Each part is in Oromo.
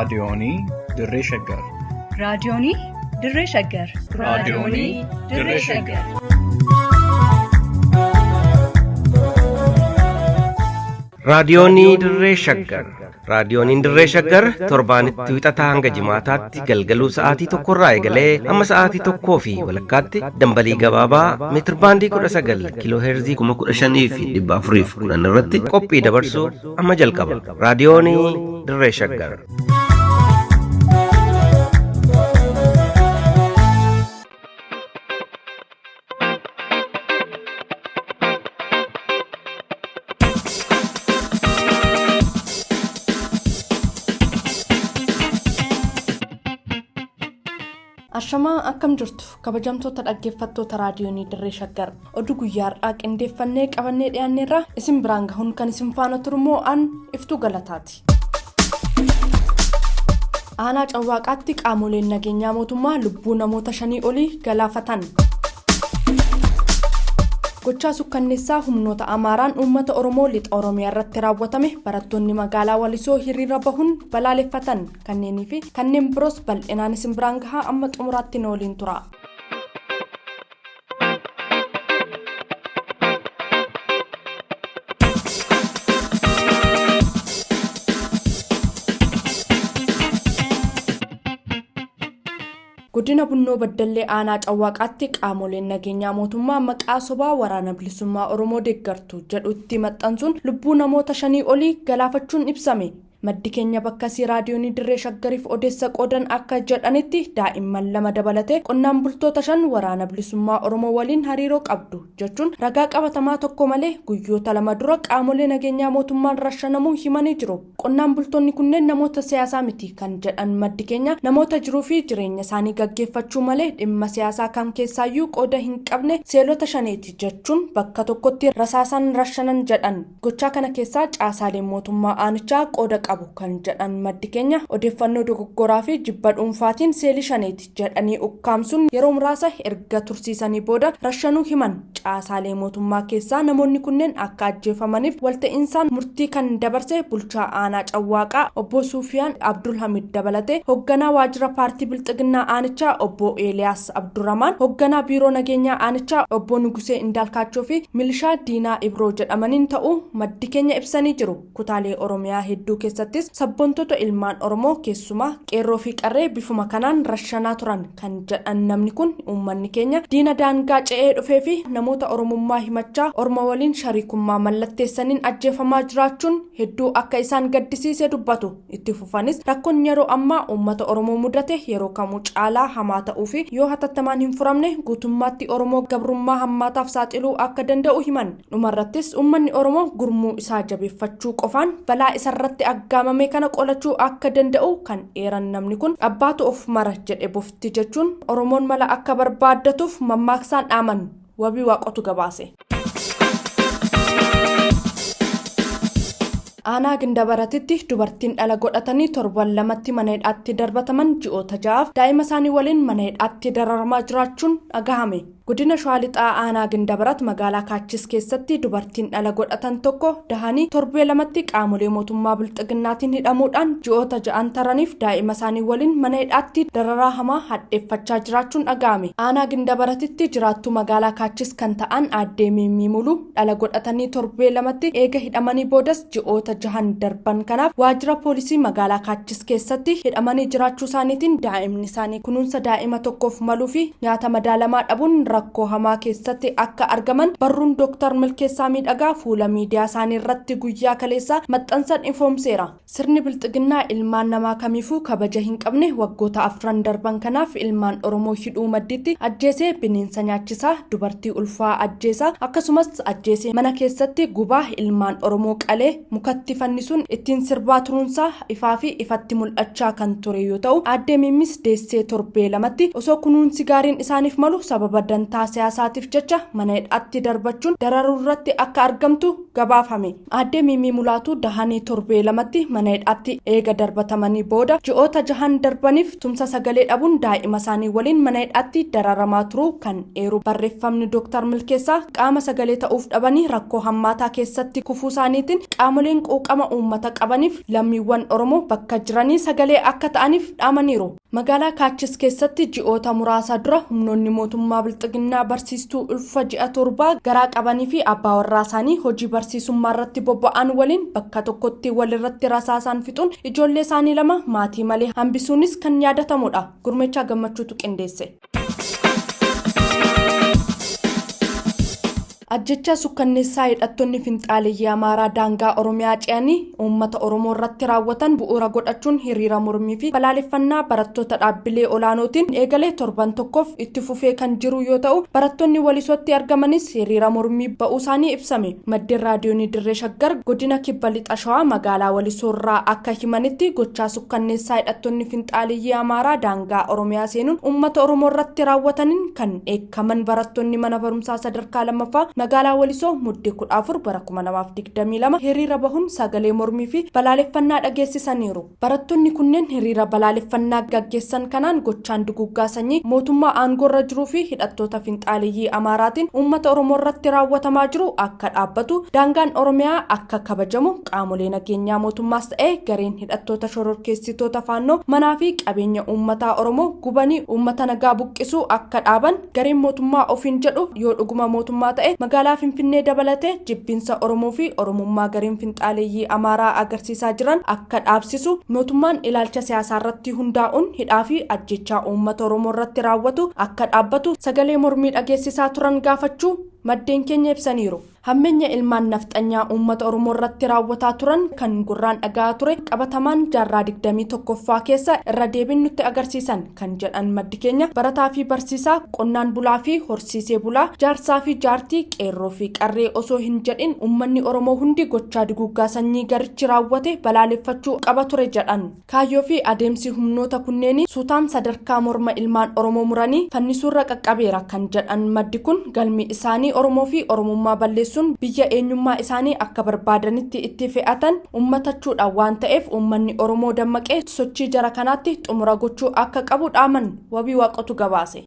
Raadiyoonii Dirree Shaggar. Raadiyoonii Dirree Shaggar. Raadiyoonii Dirree Shaggar. Raadiyoonii Dirree Shaggar. Raadiyooniin Dirree Shaggar torbaanitti wixataa hanga jimaataatti galgaluu sa'aatii tokkorraa eegalee hamma sa'aatii tokkoo fi walakkaatti dambalii gabaabaa meetirbaandii 19 kiiloo heerzii 15,410 irratti qophii dabarsu amma jalqaba. Raadiyoonii Dirree Shaggar. Ashamaa akkam jirtu kabajamtoota dhaggeeffattoota raadiyoonii Dirree Shaggar oduu guyyaa har'aa qindeeffannee qabannee dhiyaanneerra isin biraan gahuun kan isin faana turummoo an iftuu galataati. Aanaa Cawwaaqaatti qaamoleen nageenyaa mootummaa lubbuu namoota shanii olii galaafatan. Gochaa sukkanneessaa humnoota Amaaraan uummata Oromoo lixa Oromiyaa irratti raawwatame barattoonni magaalaa Walisoo hiriira bahuun balaaleffatan kanneenii fi kanneen biroos bal'inaan isin biraan gahaa amma xumuraatti nu waliin tura. Godina Bunnoo Baddallee Aanaa Cawwaaqaatti qaamoleen nageenyaa mootummaa maqaa sobaa waraana bilisummaa Oromoo deeggartu jedhutti maxxansuun lubbuu namoota shanii olii galaafachuun ibsame. Maddi keenya bakkasii raadiyoonii Dirree Shaggariif odeessa qoodan akka jedhanitti daa'imman lama dabalatee qonnaan bultoota shan waraana bilisummaa Oromoo waliin hariiroo qabdu jechuun ragaa qabatamaa tokko malee guyyoota lama dura qaamolee nageenyaa mootummaan rashanamuu himanii jiru. Qonnaan bultoonni kunneen namoota siyaasaa miti kan jedhan maddi keenya namoota jiruu fi jireenya isaanii gaggeeffachuu malee dhimma siyaasaa kam keessaayyuu qooda hin qabne seelota shaneeti jechuun bakka tokkotti rasaasaan rashanan jedhan. Gochaa kana keessaa caasaaleen mootummaa aanichaa qooda qabu kan jedhan maddi keenya odeeffannoo dogoggoraa fi jibba dhuunfaatiin seelii shaneeti jedhanii ukkaamsuun yeroo muraasa erga tursiisanii booda rashanuu himan. Caasaalee mootummaa keessaa namoonni kunneen akka ajjeefamaniif walta'iinsaan murtii kan dabarse bulchaa aanaa Cawwaaqaa obbo Suufiyaan Abdulhamid dabalatee hoogganaa waajjira paartii Bilxiginnaa aanichaa obbo Eeliyaas Abdurramaan, hoogganaa biiroo nageenyaa aanichaa obbo Nugusee Indaalkaachoo fi milishaa Diinaa Ibroo jedhamaniin ta'uu maddi keenya ibsanii jiru. Kutaalee Oromiyaa hedduu keessattis sabboontota ilmaan Oromoo keessumaa qeerroo fi qarree bifuma kanaan rashanaa turan kan jedhan namni kun uummanni keenya diina daangaa ce'ee dhufee fi namoota Oromummaa himachaa Orma waliin shariikummaa mallatteessaniin ajjeefamaa jiraachuun hedduu akka isaan gaddisiise dubbatu. Itti fufanis rakkoon yeroo ammaa uummata Oromoo mudate yeroo kamuu caalaa hamaa ta'uu fi yoo hatattamaan hin furamne guutummaatti Oromoo gabrummaa hammaataaf saaxiluu akka danda'u himan. Dhumarrattis uummanni Oromoo gurmuu isaa jabeeffachuu qofaan balaa isarratti aggaamame kana qolachuu akka danda'u kan eeran namni kun abbaatu of mara jedhe bofti jechuun Oromoon mala akka barbaaddatuuf mammaaksaan dhaaman wabii waaqotu gabaase. Aanaa Gindabaratitti dubartiin dhala godhatanii torban lamatti mana hidhaatti darbataman ji'oota ja'aaf daa'ima isaanii waliin mana hidhaatti dararamaa jiraachuun dhagahame. Godina Shawaa Lixaa Aanaa Gindabarat magaalaa Kaachis keessatti dubartiin dhala godhatan tokko dahanii torbee lamatti qaamolee mootummaa Bilxiginnaatiin hidhamuudhaan ji'oota ja'an taraniif daa'ima isaanii waliin mana hidhaatti dararaa hamaa hadheeffachaa jiraachuun dhagahame. Aanaa Gindabaratitti jiraattuu magaalaa Kaachis kan ta'an aaddee Miimmii Muluu dhala godhatanii torbee lamatti eega hidhamanii boodas ji'oota jahan darban kanaaf waajjira poolisii magaalaa Kaachis keessatti hidhamanii jiraachuu isaaniitiin daa'imni isaanii kunuunsa daa'ima tokkoof maluu fi nyaata madaalamaa dhabuun rakkoo hamaa keessatti akka argaman barruun Dooktar Milkeessaa Miidhagaa fuula miidiyaa isaanii irratti guyyaa kaleessaa maxxansan ifoomseera. Sirni Bilxiginnaa ilmaan namaa kamiifuu kabaja hin qabne waggoota afran darban kanaaf ilmaan Oromoo hidhuu maddiitti ajjeesee bineensa nyaachisaa, dubartii ulfaa ajjeesaa akkasumas ajjeesee mana keessatti gubaa ilmaan Oromoo qalee mukatti fannisuun ittiin sirbaa turuunsaa ifaa fi ifatti mul'achaa kan ture yoo ta'u aaddee Miimmis deessee torbee lamatti osoo kunuunsi gaariin isaaniif malu sababa dantaa Dantaa siyaasaatiif jecha mana hidhaatti darbachuun dararuu irratti akka argamtu gabaafame. Aaddee Miimii Mulaatuu dahanii torbee 2tti mana hidhaatti eega darbatamanii booda ji'oota 6 darbaniif tumsa sagalee dhabuun daa'ima isaanii waliin mana hidhaatti dararamaa turuu kan eeru barreeffamni Dr. Milkeessaa qaama sagalee ta'uuf dhabanii rakkoo hammaataa keessatti kufuu isaaniitiin qaamoleen quuqama uummata qabaniif lammiiwwan Oromoo bakka jiranii sagalee akka ta'aniif dhaamaniiru. Magaalaa Kaachis keessatti ji'oota muraasa dura humnoonni mootummaa Bilxiginnaa barsiistuu ulfa ji'a 7 garaa qabanii fi abbaa warraa isaanii hojii barsiisummaa irratti bobba'an waliin bakka tokkotti walirratti rasaasaan fixuun ijoollee isaanii 2 maatii malee hambisuunis kan yaadatamudha. Gurmeechaa Gammachuutu qindeesse. Ajjechaa sukkanneessaa hidhattoonni finxaaleyyii Amaaraa daangaa Oromiyaa ce'anii uummata Oromoo irratti raawwatan bu'uura godhachuun hiriira mormii fi balaaleffannaa barattoota dhaabbilee olaanootiin eegalee torban tokkoof itti fufee kan jiru yoo ta'u, barattoonni Walisootti argamanis hiriira mormii ba'uu isaanii ibsame. Maddeen raadiyoonii Dirree Shaggar godina Kibba Lixa Shawaa magaalaa Walisoorraa akka himanitti gochaa sukkanneessaa hidhattoonni finxaaleyyii Amaaraa daangaa Oromiyaa seenuun uummata Oromoo irratti raawwataniin kan dheekkaman barattoonni mana barumsaa sadarkaa 2ffaa magaalaa Walisoo Muddee 14 bara 2022 hiriira bahuun sagalee mormii fi balaaleffannaa dhageessisaniiru. Barattoonni kunneen hiriira balaaleffannaa gaggeessan kanaan gochaan duguggaa sanyii mootummaa aangoorra jiruu fi hidhattoota finxaaleyyii Amaaraatiin uummata Oromoo irratti raawwatamaa jiru akka dhaabbatu, daangaan Oromiyaa akka kabajamu, qaamolee nageenyaa mootummaas ta'ee gareen hidhattoota shororkeessitoota Faannoo manaa fi qabeenya uummataa Oromoo gubanii uummata nagaa buqqisuu akka dhaaban, gareen mootummaa ofiin jedhu yoo dhuguma mootummaa ta'e magaalaa Finfinnee dabalatee jibbinsa Oromoo fi Oromummaa gareen finxaaleyyii Amaaraa agarsiisaa jiran akka dhaabsisu, mootummaan ilaalcha siyaasaa irratti hundaa'uun hidhaa fi ajjechaa uummata Oromoo irratti raawwatu akka dhaabbatu sagalee mormii dhageessisaa turan gaafachuu maddeen keenya ibsaniiru. Hammeenya ilmaan nafxanyaa uummata Oromoo irratti raawwataa turan kan gurraan dhaga'aa ture qabatamaan jaarraa 21ffaa keessa irra deebiin nutti agarsiisan kan jedhan maddi keenya barataa fi barsiisaa, qonnaan bulaa fi horsiisee bulaa, jaarsaa fi jaartii, qeerroo fi qarree osoo hin jedhin uummanni Oromoo hundi gochaa duguggaa sanyii garichi raawwate balaaleffachuu qaba ture jedhan. Kaayyoo fi adeemsi humnoota kunneenii suutaan sadarkaa morma ilmaan Oromoo muranii fannisuurra qaqqabeera kan jedhan maddi kun galmi isaanii Oromoo fi Oromummaa balleessuun biyya eenyummaa isaanii akka barbaadanitti itti fe'atan uummatachuudha waan ta'eef uummanni Oromoo dammaqee sochii jara kanaatti xumura gochuu akka qabu dhaaman. Wabii Waaqotu gabaase.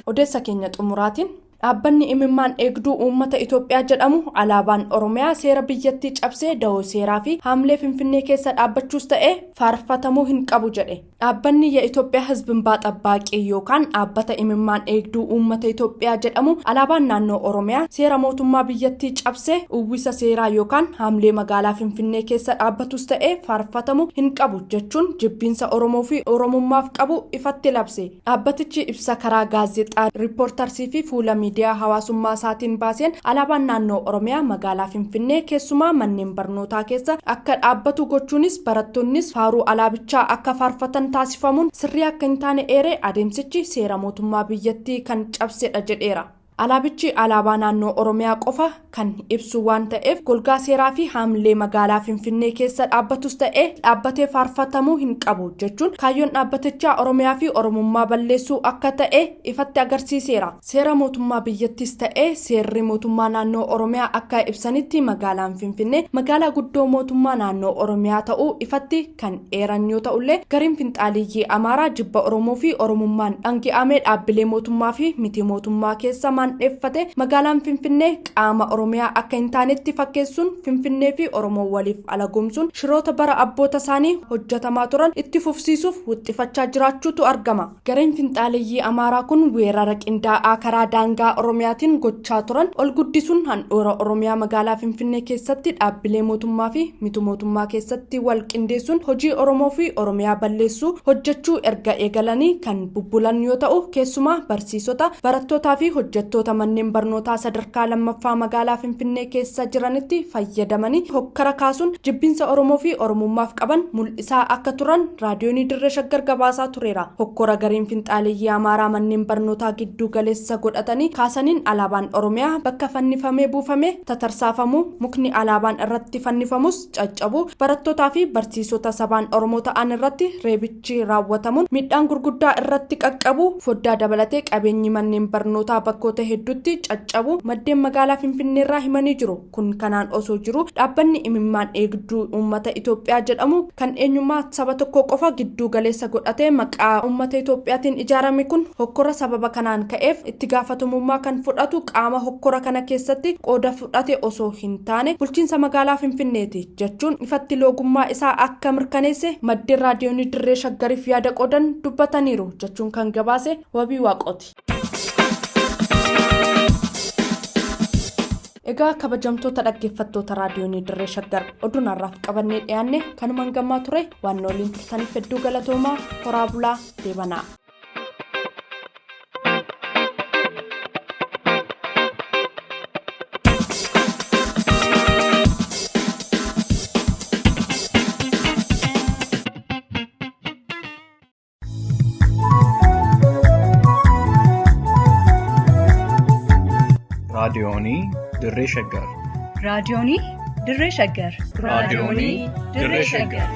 Odeessa keenya xumuraatiin dhaabbanni imimmaan eegduu uummata Itoophiyaa jedhamu alaabaan Oromiyaa seera biyyattii cabsee da'oo seeraa fi haamlee Finfinnee keessa dhaabbachuus ta'ee faarfatamuu hin qabu jedhe. Dhaabbanni Itoophiyaa Hizbin Baaxabbaaqii yookaan dhaabbata imimmaan eegduu uummata Itoophiyaa jedhamu alaabaan naannoo Oromiyaa seera mootummaa biyyattii cabsee uwwisa seeraa yookaan haamlee magaalaa Finfinnee keessa dhaabbatus ta'ee faarfatamu hin qabu jechuun jibbiinsa Oromoo fi Oromummaaf qabu ifatti labse. Dhaabbatichi ibsa karaa gaazexaa riippoortarsii fi fuula miidiyaa hawaasummaa isaatiin baaseen alaabaan naannoo Oromiyaa magaalaa Finfinnee keessumaa manneen barnootaa keessa akka dhaabbatu gochuunis barattoonnis faaruu alaabichaa akka faarfatan taasifamuun sirrii akka hin taane eeree adeemsichi seera mootummaa biyyattii kan cabsedha jedheera. Alaabichi alaabaa naannoo Oromiyaa qofa kan ibsu waan ta'eef golgaa seeraa fi haamlee magaalaa Finfinnee keessa dhaabbatus ta'ee dhaabbatee faarfatamuu hin qabu jechuun kaayyoon dhaabbatichaa Oromiyaa fi Oromummaa balleessuu akka ta'e ifatti agarsiiseera. Seera mootummaa biyyattis ta'ee seerri mootummaa naannoo Oromiyaa akka ibsanitti magaalaan Finfinnee magaalaa guddoo mootummaa naannoo Oromiyaa ta'uu ifatti kan eeran yoo ta'ullee gareen finxaaliyyii Amaaraa jibba Oromoo fi Oromummaan dhangi'amee dhaabbilee mootummaa fi miti mootummaa keessa maandheeffate magaalaan Finfinnee qaama Oromiyaa akka hin taanetti fakkeessuun Finfinnee fi Oromoo waliif alagoomsuun shiroota bara abboota isaanii hojjetamaa turan itti fufsiisuuf wuxxifachaa jiraachuutu argama. Gareen finxaaleyyii Amaaraa kun weerara qindaa'aa karaa daangaa Oromiyaatiin gochaa turan ol guddisuun handhuura Oromiyaa magaalaa Finfinnee keessatti dhaabbilee mootummaa fi miti mootummaa keessatti wal qindeessuun hojii Oromoo fi Oromiyaa balleessuu hojjechuu erga eegalanii kan bubbulan yoo ta'u keessumaa barsiisota, barattootaa fi hojjettoota Hojjettoota manneen barnootaa sadarkaa lammaffaa magaalaa Finfinnee keessa jiranitti fayyadamanii hokkara kaasuun jibbinsa Oromoo fi Oromummaaf qaban mul'isaa akka turan raadiyoonii Dirree Shaggar gabaasaa tureera. Hokkora gareen finxaaleeyyii Amaaraa manneen barnootaa gidduu galeessa godhatanii kaasaniin alaabaan Oromiyaa bakka fannifamee buufame tatarsaafamuu, mukni alaabaan irratti fannifamus caccabuu, barattootaa fi barsiisota sabaan Oromoo ta'an irratti reebichi raawwatamuun miidhaan gurguddaa irratti qaqqabu, foddaa dabalatee qabeenyi manneen barnootaa bakkoota hedduutti caccabu maddeen magaalaa Finfinneerraa himanii jiru. Kun kanaan osoo jiru dhaabbanni imimmaan eegduu uummata Itoophiyaa jedhamu kan eenyummaa saba tokko qofa gidduu galeessa godhatee maqaa uummata Itoophiyaatiin ijaarame kun hokkora sababa kanaan ka'eef itti gaafatamummaa kan fudhatu qaama hokkora kana keessatti qooda fudhate osoo hin taane bulchiinsa magaalaa Finfinneeti jechuun ifatti loogummaa isaa akka mirkaneesse maddeen raadiyoonii Dirree Shaggariif yaada qoodan dubbataniiru jechuun kan gabaase Wabii Waaqooti. Egaa kabajamtoota dhaggeeffattoota raadiyoonii Dirree Shaggar, oduun har'aaf qabannee dhiyaanne kanumaan gammaa ture. Waan waliin turtaniif hedduu galatoomaa. Horaa bulaa, deebanaa. Raadiyoonii Dirree Shaggar. Raadiyoonii Dirree Shaggar. Raadiyoonii Dirree Shaggar.